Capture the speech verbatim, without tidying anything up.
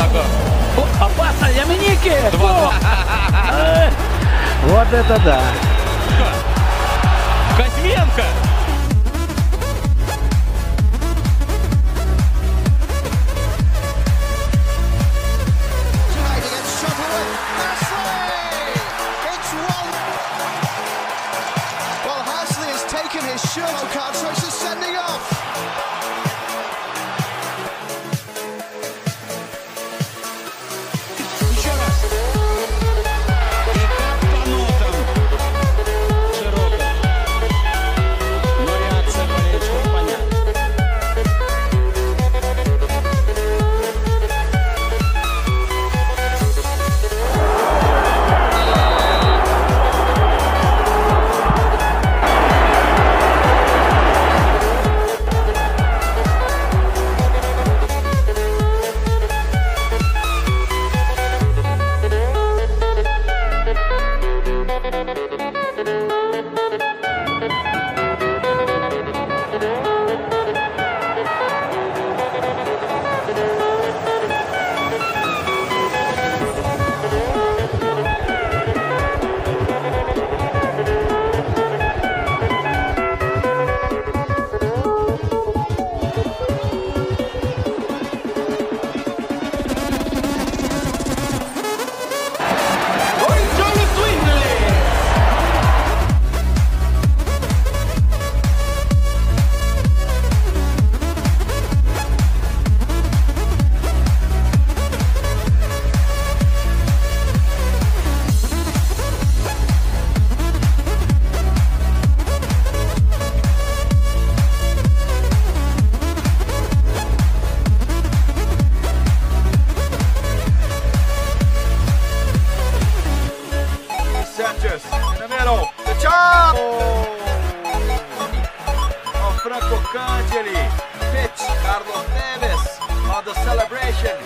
О, а пас, а я мені кидку. Два-два. Е, вот это да. Кузьменко. Tonight against Shuttleworth, Ashley! It's one. Well, Hasley has taken his shirt card, so it's a sending off. Ще раз. І так по нотам. Широко. Но реакція болельщиков понятна. Sanchez in the middle. The chop! Oh, Franco Cangeli. Pitch, Carlos Tevez on the celebration.